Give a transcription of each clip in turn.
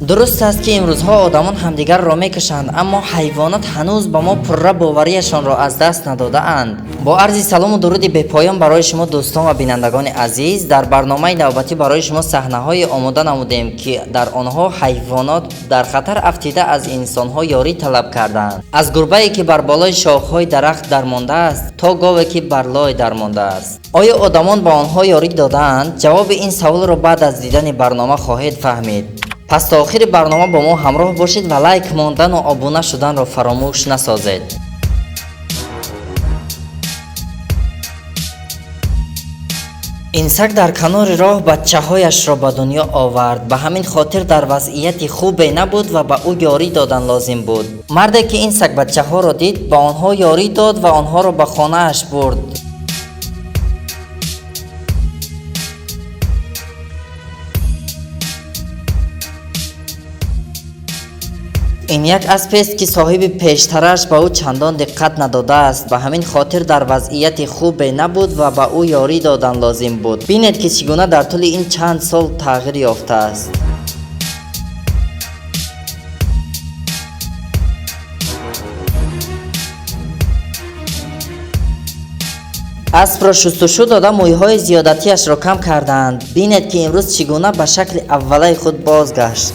Дуруст аст, ки имрӯзҳо одамон ҳамдигарро мекушанд, аммо ҳайвонот ҳанӯз ба мо пурра боварияшонро аз даст надодаанд. Бо арзи салому дуруди бепоён барои шумо, дӯстон ва бинандагони азиз, дар барномаи навбатӣ барои шумо саҳнаҳое омода намудем, ки дар онҳо ҳайвонот дар хатар афтида аз инсонҳо ёрӣ талаб карданд. Аз гурбае, ки бар болои шохҳои дарахт дармондааст, то гове, ки бар лой дармондааст. Оё одамон ба онҳо ёрӣ додаанд? Ҷавоби ин саволро баъд аз дидани барнома хоҳед фаҳмид. Пас то охири барнома бо мо ҳамроҳ бошед ва лайк мондану обуна шуданро фаромӯш насозед. Ин саг дар канори роҳ бачаҳояшро ба дунё овард. Ба ҳамин хотир дар вазъияти хубе набуд ва ба ӯ ёрӣ додан лозим буд. Марде, ки ин сагбачаҳоро дид, ба онҳо ёрӣ дод ва онҳоро ба хонааш бурд. Ин як аспест, ки соҳиби пештараш ба ӯ чандон диққат надодааст. Ба ҳамин хотир дар вазъияти хубе набуд ва ба ӯ ёрӣ додан лозим буд. Бинед, ки чӣ гуна дар тӯли ин чанд сол тағйир ёфтааст. Аспро шустушу дода, мӯйҳои зиёдатиашро кам карданд. Бинед, ки имрӯз чӣ гуна ба шакли аввалаи худ бозгашт.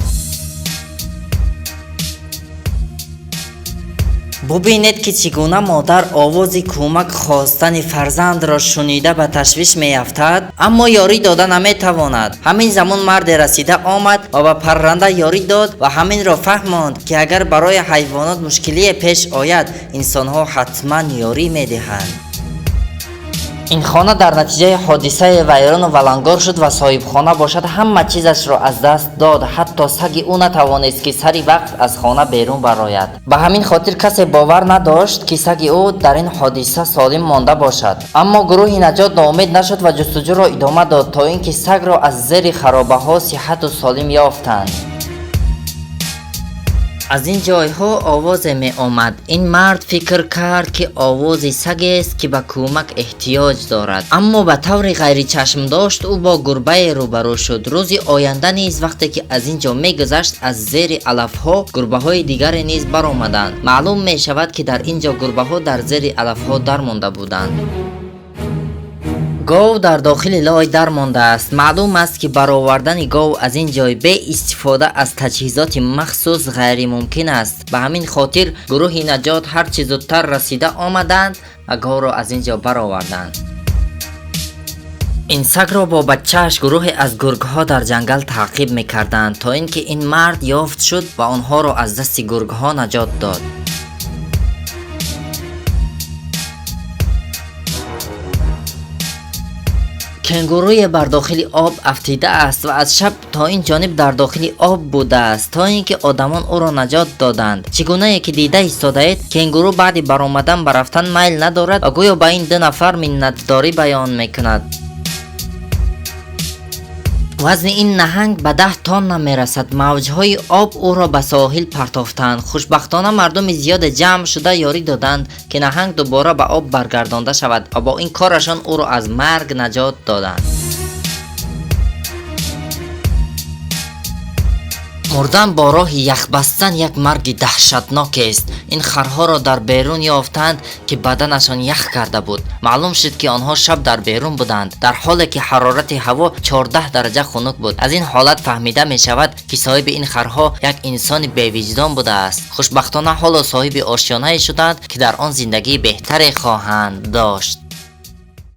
Бубинед, ки чӣ гуна модар овози кӯмак хостани фарзандро шунида ба ташвиш меафтад, аммо ёрӣ дода наметавонад. Ҳамин замон марде расида омад ва ба парранда ёрӣ дод ва ҳаминро фаҳмонд, ки агар барои ҳайвонот мушкилие пеш ояд, инсонҳо ҳатман ёрӣ медиҳанд. Ин хона дар натиҷаи ҳодисаи вайрону валангор шуд ва соҳибхона бошад ҳама чизашро аз даст дод. Ҳатто саги ӯ натавонист, ки сари вақт аз хона берун барояд. Ба ҳамин хотир касе бовар надошт, ки саги ӯ дар ин ҳодиса солим монда бошад. Аммо гурӯҳи наҷот ноумед нашуд ва ҷустуҷӯро идома дод, то ин ки сагро аз зери харобаҳо сиҳату солим ёфтанд. Аз ин ҷойҳо овозе меомад. Ин мард фикр кард, ки овози сагест, ки ба кӯмак эҳтиёҷ дорад, аммо ба таври ғайричашмдошт ӯ бо гурбае рӯбарӯ шуд. Рӯзи оянда низ, вақте ки аз ин ҷо мегузашт, аз зери алафҳо гурбаҳои дигаре низ баромаданд. Маълум мешавад, ки дар ин ҷо гурбаҳо дар зери алафҳо дармонда буданд. Гов дар дохили лой дармондааст. Маълум аст, ки баровардани гов аз ин ҷой бе истифода аз таҷҳизоти махсус ғайримумкин аст. Ба ҳамин хотир гурӯҳи наҷот ҳарчи зудтар расида омаданд ва говро аз ин ҷо бароварданд. Ин сагро бо бачааш гурӯҳе аз гургҳо дар ҷангал таъқиб мекарданд, то ин ки ин мард ёфт шуд ва онҳоро аз дасти гургҳо наҷот дод. Кенгуруе бар дохили об афтидааст ва аз шаб то ин ҷониб дар дохили об будааст, то ин ки одамон ӯро наҷот доданд. Чӣ гунае ки дида истодаед, кенгуру баъди баромадан ба рафтан майл надорад ва гӯё ба ин ду нафар миннатдорӣ баён мекунад. Вазни ин наҳанг ба 10 тонна мерасад. Мавҷҳои об ӯро ба соҳил партофтанд. Хушбахтона, мардуми зиёде ҷамъ шуда ёрӣ доданд, ки наҳанг дубора ба об баргардонда шавад ва бо ин корашон ӯро аз марг наҷот доданд. Мурдан бо роҳи яхбастан як марги даҳшатнокест. Ин харҳоро дар берун ёфтанд, ки баданашон ях карда буд. Маълум шуд, ки онҳо шаб дар берун буданд, дар ҳоле ки ҳарорати ҳаво 14 дараҷа хунук буд. Аз ин ҳолат фаҳмида мешавад, ки соҳиби ин харҳо як инсони бевиҷдон будааст. Хушбахтона, ҳоло соҳиби ошёнае шуданд, ки дар он зиндагии беҳтаре хоҳанд дошт.